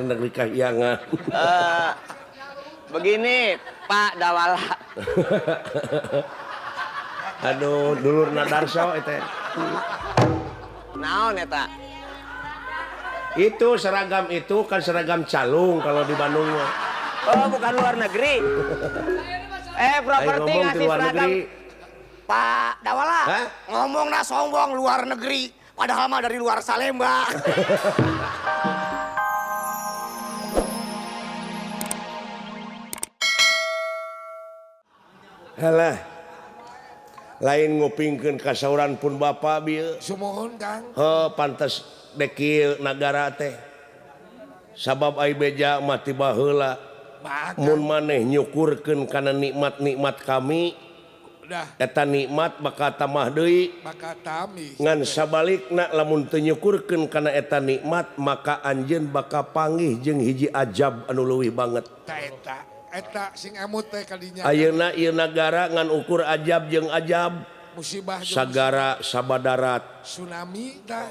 Negeri Kahyangan. Begini Pak Dawala. Aduh, dulur Nadarso itu. Naon eta? Itu seragam itu kan seragam calung kalau di Bandung mah. Oh, bukan luar negeri. Properti ngasih luar seragam. Negeri. Pak Dawala, ngomong nah sombong luar negeri, padahal mah dari luar Salemba. Halah. Lain ngupingkeun kasauran pun bapak bieu. Sumuhun Kang. Heuh, pantes dekil nagara teh. Sabab ai beja mah ti baheula. Mun maneh nyukurkeun kana nikmat-nikmat kami, eta nikmat bakal tambah deui. Bakal tami. Ngan sabalikna lamun teu nyukurkeun kana eta nikmat, maka anjeun bakal panggih jeung hiji ajab anu leuwih banget. Ta eta. Eta sing emut teh kadinya. Ayeuna ieu nagara ngan ukur ajab jeung ajab. Musibah jeung sagara sabadarat. Tsunami tah.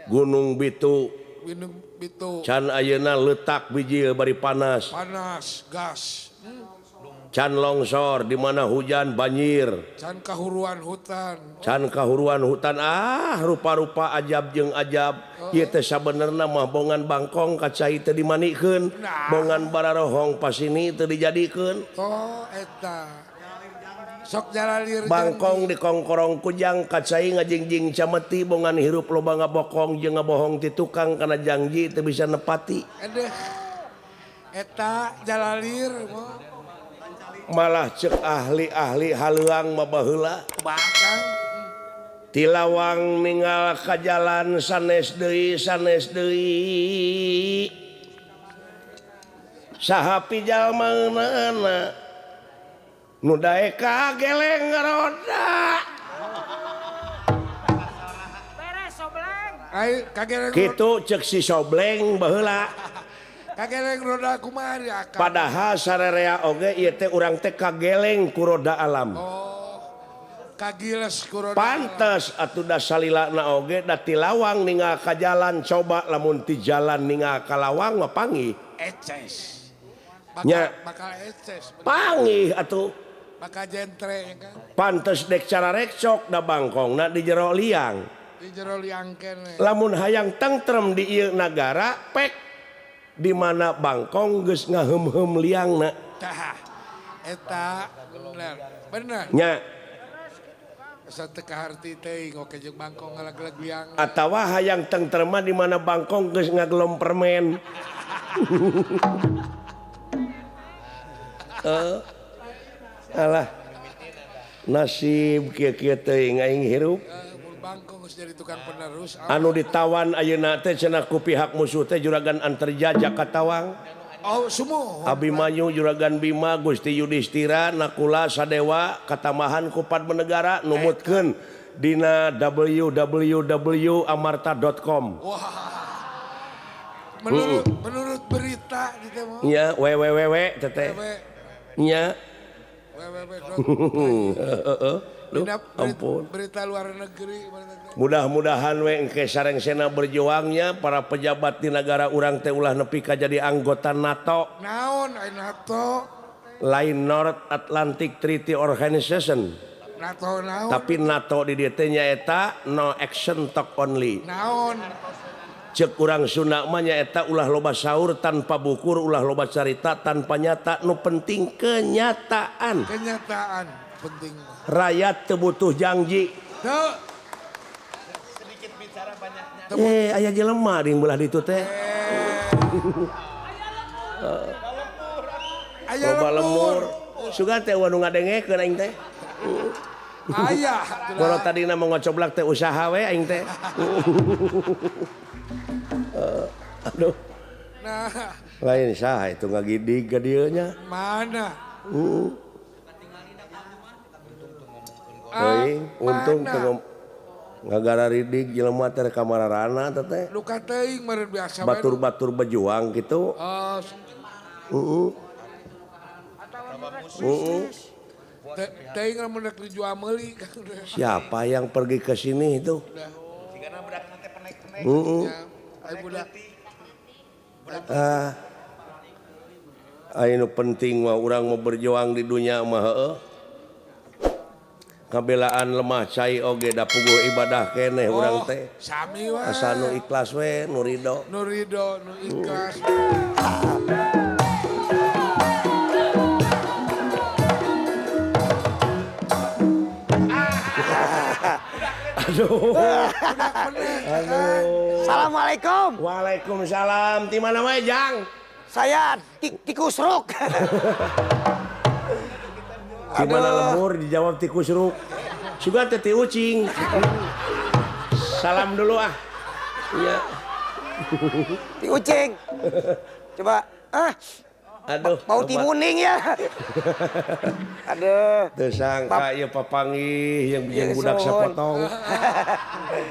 Gunung Bitu. Gunung Bitu. Can ayeuna letak bijil bari panas. Panas, gas. Can longsor di mana hujan banjir. Can kahuruan hutan. Can kahuruan hutan, ah rupa-rupa ajab jeung ajab. Ieu teh sabenerna mah bongan bangkong ka cai teu dimanikeun, nah. Bongan bararohong pasini teu dijadikeun. Oh eta. Sok jalalir bangkong dikongkorong kujang ka cai ngajingjing cameti, bongan hirup loba ngabokong jeung ngabohong ti tukang kana janji teu bisa nepati. Aduh. Eta jalalir mah. Malah cek ahli-ahli haleuang mah baheula. Bakang tilawang ninggal ka jalan sanes deui sanes deui. Saha pijal manana nu daek ka geleng roda. Beres sobleng. Ai kageleng. Kitu cek si sobleng baheula. Kageleng roda kumaha akang. Padahal sarerea oge ieu teh urang teh kageleng ku roda alam. Oh. Kagiles ku roda. Pantes atuh da salilana oge da ti lawang ninggal ka jalan, coba lamun ti jalan ninggal ka lawang mah panggih. Eces. Nya bakal eces. Panggih atuh. Bakal jentre ya kan. Pantes dek cara rekcok da bangkongna di jero liang. Di jero liang keneh. Lamun hayang tentrem di ieu nagara pek di mana bangkong geus ngaheum-heum liangna. Tah eta bener. Bener. Nya. Asa teu kaharti teuing oke jeung bangkong ngalageleg liang. Atawa hayang tentrem di mana bangkong geus ngagelom permen. Alah. Nasib kieu-kieu teuing aing hirup. Bangkong geus jadi tukang penerus. Anu ditawan ayeuna teh cenah ku pihak musuh teh juragan Antarja Katawang. Oh, sumuh. Abimanyu juragan Bima Gusti Yudhistira Nakula Sadewa katambahan ku Padmanegara numutkeun dina www.amarta.com. Wah. Menurut berita di teh mah. Nya www teteh. Nya www. Heeh. Duh, ampun. Berita luar negeri. Mudah-mudahan we engke sarengsena berjuangnya para pejabat di negara urang teh ulah nepi ka jadi anggota NATO. Naon ai NATO? Lain North Atlantic Treaty Organization. NATO naon? Tapi NATO di dieu teh nyaeta no action talk only. Naon? Cek urang Sunda mah nyaeta ulah loba saur tanpa bukur, ulah loba carita tanpa nyata, nu penting kenyataan. Kenyataan penting. Rakyat teu butuh janji. Teu. Sedikit bicara banyaknya. Aya jelema di belah ditu teh. Aya loba lemur. Sugan teh nu ngadengekeun aing teh. Aya. Boro tadina mah ngocoblak teh usaha we aing teh. Aduh. Nah. Lain saha itu ngagidig ka dieu nya. Mana? Untung teu ngagararidig jelema teh ka mararana teh. Luka teuing meureun biasa. Batur-batur berjuang gitu. Oh. Heeh. Teuing lamun rek dijual meuli. Siapa yang pergi ke sini itu? Jigana budak teh penek-penek. Heeh. Ai budak. Ah. Anu penting mah urang mau berjuang di dunia mah heueuh. Kabelaan lemah cai oge da puguh ibadah keneh urang teh. Sami wae. Asa nu ikhlas we nu rido. Nu rido, nu ikhlas. Aduh. Aduh. Assalamualaikum. Waalaikumsalam. Di mana wae, Jang? Saya tikus ruk. Di mana lembur dijawab tikus ruk. Sugan teh ti ucing. Salam dulu ah. Iya. Ti ucing. Coba ah. Aduh, bau timuning ya. Aduh. Teu sangka ieu papanggih yang bikin budak sapotong.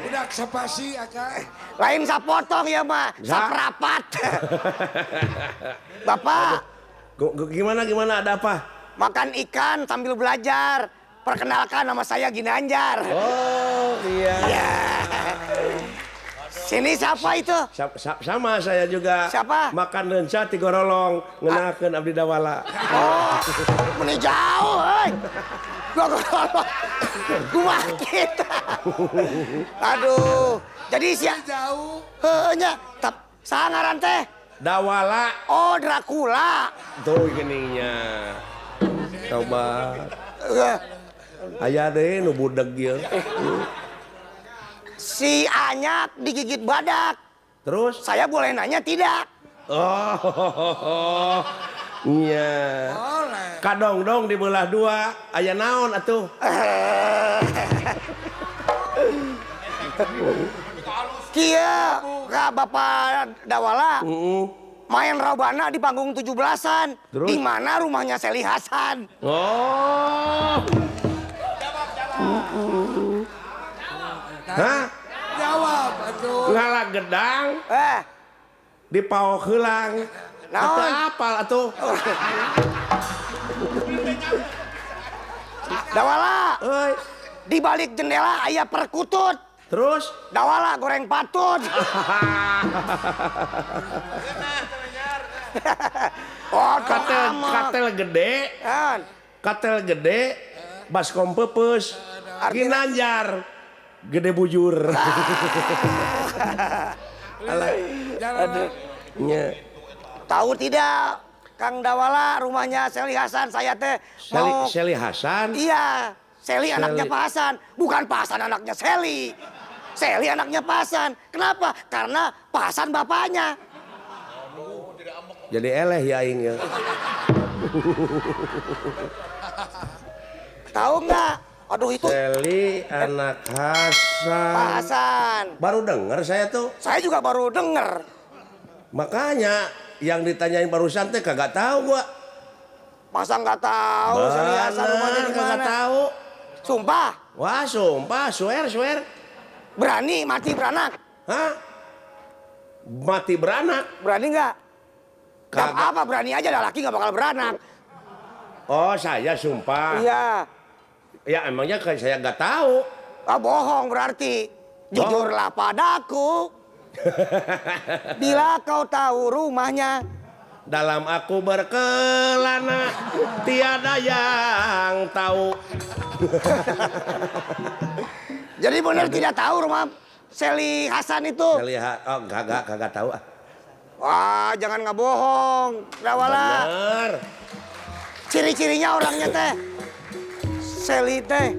Budak sapasi akang. Lain sapotong ya mah, saprapat. Bapak. Gimana gimana ada apa? Makan ikan sambil belajar. Perkenalkan nama saya Ginanjar. Oh iya. Ya. Sini siapa itu? Sama saya juga. Siapa? Makan lenca tigorolong, ngenakeun abdi dawala. Oh, meni jauh euy. Gua Gua kita. Aduh. Jadi sia jauh. Heueuh nya, tap saha ngaran teh? Dawala. Oh, Dracula. Tuh geningnya. Coba. Aya deui nu budeg ieu. Si Anyak digigit badak. Terus? Saya boleh nanya tidak? Oh, iya. Kadongdong dibelah dua, aya naon atuh? Kieu ka Bapak Dawala. Main Robana di panggung 17-an. Di mana rumahnya Seli Hasan? Oh. Hah? Jawab atuh. Ngalah gedang. Di paok heulang. Naon? Apal atuh. Dawala. Euy. Di balik jendela aya perkutut. Terus? Dawala goreng patut. Oh, katel gede. Katel gede. Baskom peupeus. Ginanjar. Gede bujur. Aduh. Tahu tidak Kang Dawala rumahnya Seli Hasan? Saya teh mau Seli Hasan? Iya, Seli anaknya Pak Hasan, bukan Pak Hasan anaknya Seli. Seli anaknya Pak Hasan. Kenapa? Karena Pak Hasan bapaknya. Jadi eleh ya aing ya. Tahu nggak? Aduh itu. Seli anak Hasan. Pak Hasan. Baru dengar saya tuh. Saya juga baru dengar. Makanya yang ditanyain barusan teh kagak tahu gua. Masa nggak tahu Seli Hasan rumahnya di mana? Kagak tahu. Sumpah. Wah, sumpah, swear, swear. Berani mati beranak. Hah? Mati beranak? Berani nggak? Gak apa, berani aja lah, laki nggak bakal beranak. Oh, saya sumpah. Iya. Ya emangnya saya nggak tahu. Ah, bohong berarti. Jujurlah padaku. Bila kau tahu rumahnya. Dalam aku berkelana tiada yang tahu. Jadi benar tidak tahu rumah Seli Hasan itu? Seli oh, kagak tahu ah. Wah, jangan nggak bohong, Dawala. Bener. Ciri-cirinya orangnya teh. Seli teh.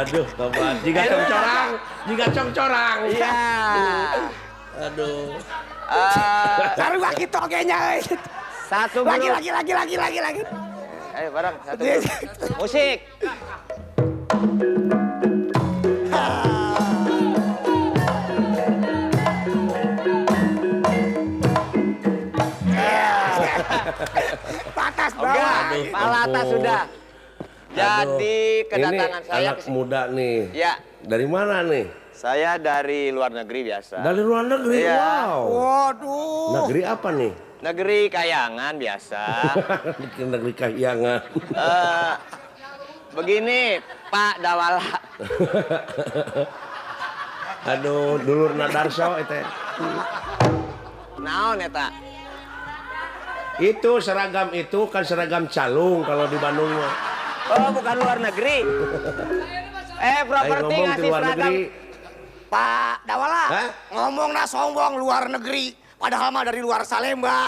Aduh, tobat. Jika congcorang, jika congcorang. Iya. Aduh. Baru lagi togenya. Satu lagi, lagi, lagi, lagi, lagi, lagi. Ayo bareng satu. Musik. Patas bawah. Palata sudah. Jadi kedatangan ini saya anak muda nih. Ya. Dari mana nih? Saya dari luar negeri biasa. Dari luar negeri? Iya. Wow. Waduh. Negeri apa nih? Negeri Kayangan biasa. Negeri Kayangan. Begini, Pak Dawala. Aduh, dulur Nadarso itu. Naon eta? Itu seragam itu kan seragam calung kalau di Bandung mah. Oh, bukan luar negeri. Properti ngasih luar seragam. Negeri. Pak Dawala, ngomong nah sombong luar negeri. Padahal mah dari luar Salemba.